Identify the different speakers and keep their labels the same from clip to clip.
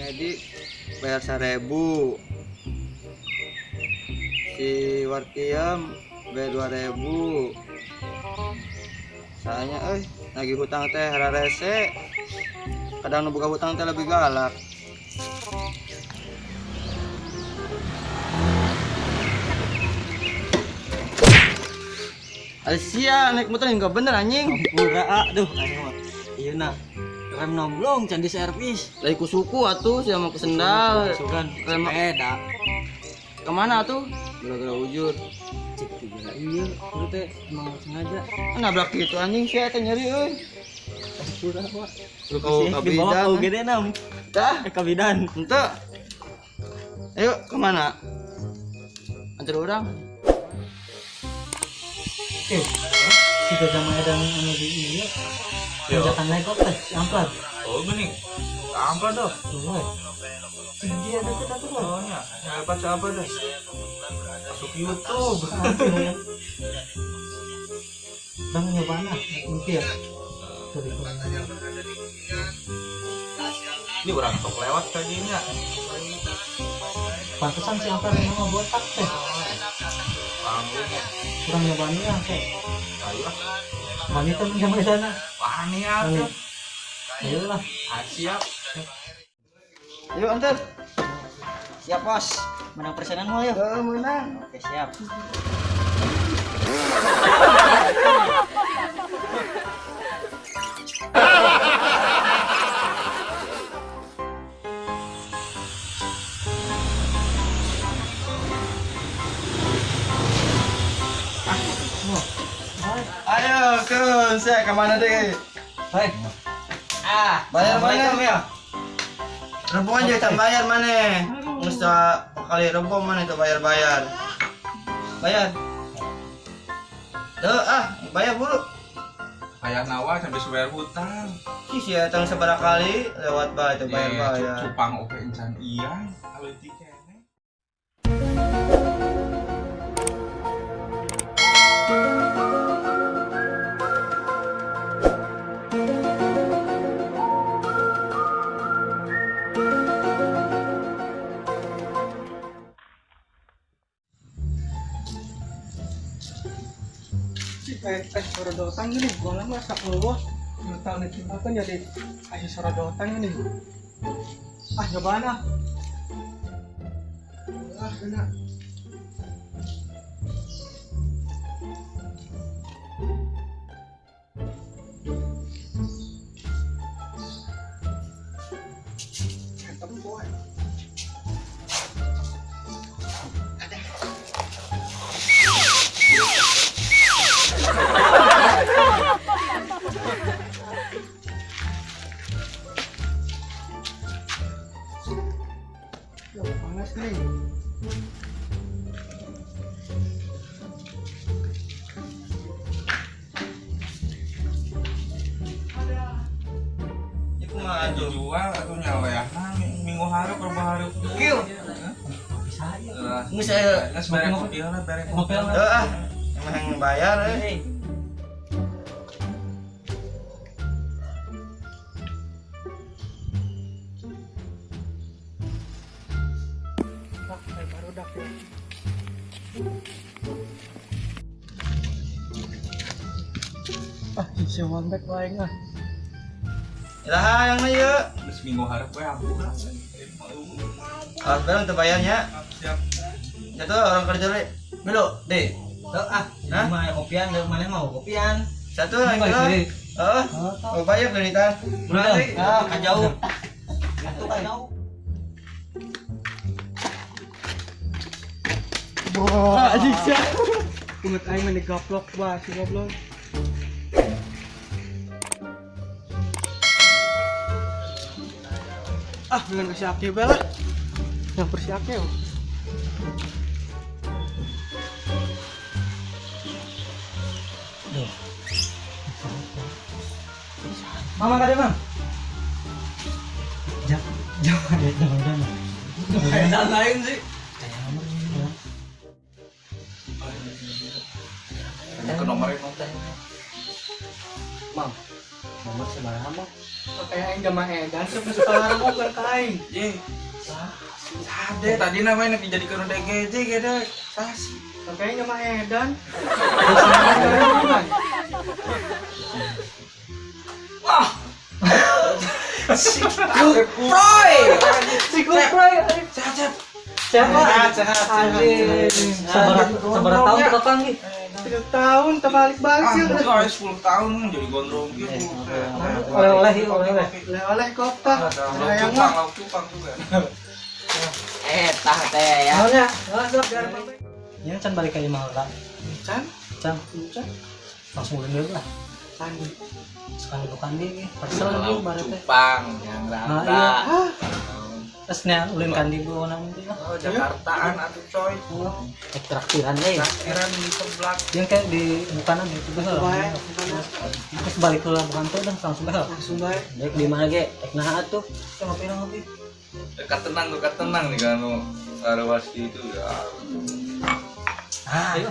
Speaker 1: Nedi bayar 1.000. Si Wartiem bayar 2.000. Soalnya lagi hutang teh rarese. Kadang nu buka hutang teh lebih galak. Asia naik motor enggak bener anjing.
Speaker 2: Ampura aduh anjing mah. Ieu nah rem nomblong can di servis.
Speaker 1: Lagi ku suku atuh sia mah ku sendal.
Speaker 2: Sugan
Speaker 1: rem
Speaker 2: sepeda.
Speaker 1: Kemana atuh? Gara-gara ujur.
Speaker 2: Cek juga iya, lu teh emang sengaja.
Speaker 1: Nabrak gitu anjing sia teh nyeri euy.
Speaker 2: Ampura Pak.
Speaker 1: Lu kau kabidan.
Speaker 2: Dibawa ke UGD nam.
Speaker 1: Tah,
Speaker 2: kabidan.
Speaker 1: Henteu. Ayo kemana? Antar urang.
Speaker 2: Si Gajah Mada anu di ieu. Tanjakan lekok teh, si Amplar.
Speaker 3: Oh, geuning. Amplar tuh.
Speaker 2: Tuh. Si dia deket atuh.
Speaker 3: Oh nya, hebat si Amplar teh. Masuk YouTube.
Speaker 2: Bang nyobaan ah, mungkin ya.
Speaker 3: Ini orang sok lewat tadinya.
Speaker 2: Pantesan si Amplar emang botak teh. Kurang nyobaan ya teh.
Speaker 3: Ayo ah.
Speaker 2: Wanita menjamu di sana.
Speaker 3: Wani atuh.
Speaker 2: Ayolah.
Speaker 3: Siap.
Speaker 1: Yuk antar.
Speaker 2: Siap bos. Menang persenan mau yuk.
Speaker 1: Heeh, menang.
Speaker 2: Oke, siap.
Speaker 1: Ayo, kun, saya kemana deh?
Speaker 2: Hai. Ah,
Speaker 1: bayar mana
Speaker 2: ya?
Speaker 1: Rebungan juga tak bayar mana? Musta kali rebung mana itu bayar-bayar. Bayar. Tuh, ah, bayar buru.
Speaker 3: Bayar nawa sampai bayar hutang.
Speaker 1: Sih sia tang sabaraha kali lewat bae itu bayar-bayar.
Speaker 3: Cupang oke encan iya, aletik keneh.
Speaker 4: Teh sorodotan gini, gua lama sak luweh tahun itu kan jadi ayo sorodotan gini. Ah cobaan ah. Ah kena. Panas nih.
Speaker 1: Iku mah
Speaker 3: dijual atau nyawa ya? Nah, minggu hareup rebo hareup.
Speaker 1: Kieu.
Speaker 2: Bisa ya.
Speaker 1: Geus aya.
Speaker 3: Geus bare kopi lah, bare kopi.
Speaker 1: Heeh. Emang bayar euy.
Speaker 4: Ah, si Wambek lain ah.
Speaker 1: Iraha yang ieu.
Speaker 3: Geus minggu hareup we ampura.
Speaker 1: Ah, barang teu bayarnya.
Speaker 3: Siap.
Speaker 1: Jatuh orang kerja le.
Speaker 2: Melo, deh. Tuh ah, mah kopian, deui maneh mau kopian.
Speaker 1: Satu lagi. Heeh. Oh, bayar genitan.
Speaker 2: Udah, ah, ka jauh. Atuh ka jauh.
Speaker 4: Wah, anjing sia. Pungut aing mah digaplok bah si goblok. Ah, dengan ke si Aki bae lah. Yang persi Aki.
Speaker 2: Duh. Mama kade, Mang. Jangan jangan.
Speaker 1: Kayak lain sih.
Speaker 3: Ke nomornya teh.
Speaker 2: Mang, nomor sabaraha, Mang?
Speaker 4: Kayak aing jama edan sok sekarang bukan ka aing.
Speaker 3: Ye. Sade tadi namanya nek dijadikeun DGJ gede. Sas.
Speaker 4: Kayak jama edan.
Speaker 3: Wah. Si Kuproy.
Speaker 2: Si Kuproy.
Speaker 3: Sehat.
Speaker 2: Siapa?
Speaker 3: Sehat.
Speaker 2: Seberapa tahun kita panggil?
Speaker 4: 3 tahun terbalik-balik sih.
Speaker 3: Ah, 10 tahun jadi gondrong gitu.
Speaker 2: Oleh-oleh,
Speaker 4: oleh-oleh kota.
Speaker 3: Lauk cupang juga.
Speaker 1: Tah teh ya.
Speaker 2: Naonnya? Masuk biar pamit. Ya can balik ka imah heula.
Speaker 4: Can?
Speaker 2: Can. Langsung ulin dulu lah.
Speaker 4: Kandi.
Speaker 2: Suka di kandi ge. Parcel dulu bare teh.
Speaker 3: Cupang yang
Speaker 2: rata. Nah, iya. Terus nih ulin kandi gua nanti lah.
Speaker 3: Oh, Jakartaan atuh coy.
Speaker 2: Traktiran euy.
Speaker 3: Traktiran di sebelah.
Speaker 2: Yang kayak di bukanan itu bae. Terus balik ke bukan tuh dah langsung bae.
Speaker 4: Langsung bae.
Speaker 1: Dek di mana ge? Ek naha atuh.
Speaker 2: Sama ngopi ngopi.
Speaker 3: Dekat tenang nih kan Sarawasti itu ya.
Speaker 2: Ah, ayo.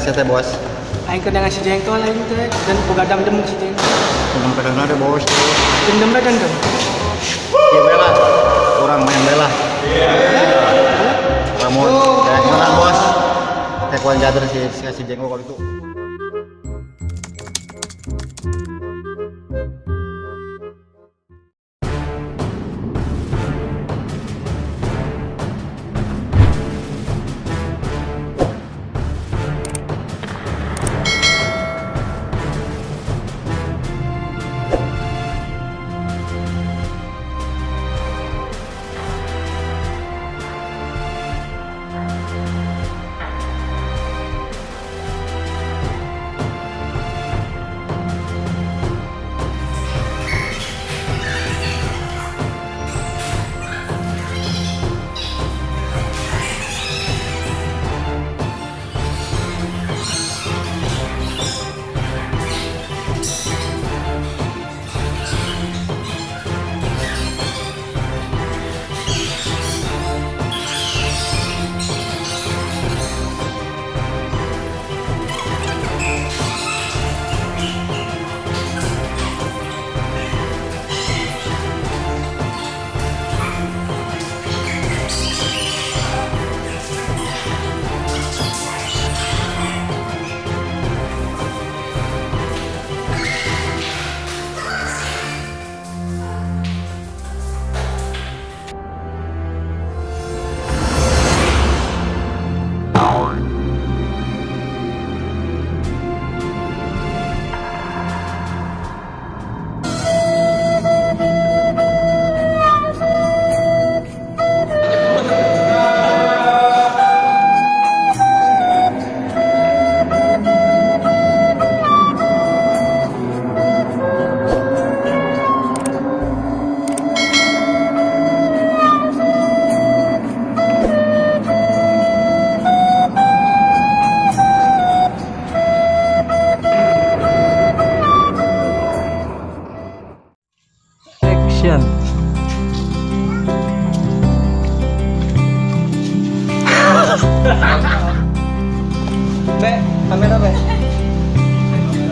Speaker 1: Teh bos.
Speaker 4: Aing keur ngasih jengkol aing teh dan boga dam-dem si jengkol.
Speaker 1: Dendam kadang ada bos.
Speaker 4: Dendam dendam.
Speaker 1: Iya bela. Kurang main bela. Lamun kayak mana bos? Kayak jader si jengkol kalau itu.
Speaker 2: Action. Be, kamera be.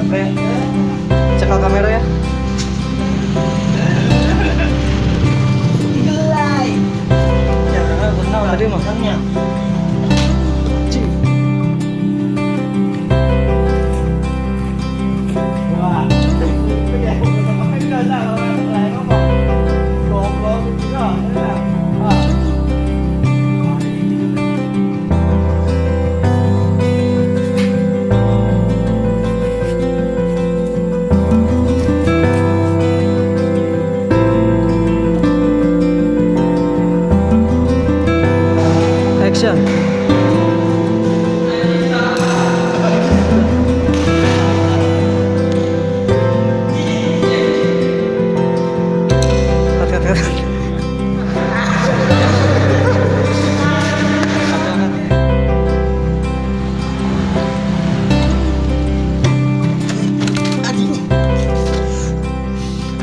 Speaker 2: Be, cekal kamera ya.
Speaker 1: Ya, benar
Speaker 2: Tadi mah.
Speaker 1: makannya.
Speaker 2: Action. Cut, cut, cut. Cut, cut.
Speaker 1: Anjing.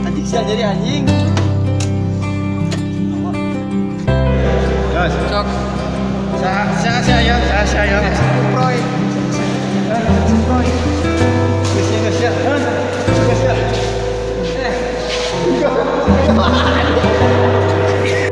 Speaker 1: Anjing sih jadi anjing.
Speaker 3: Cok.
Speaker 1: Saya saya saya. Proy. Proy. Geus ya, geus ya. Geus ya.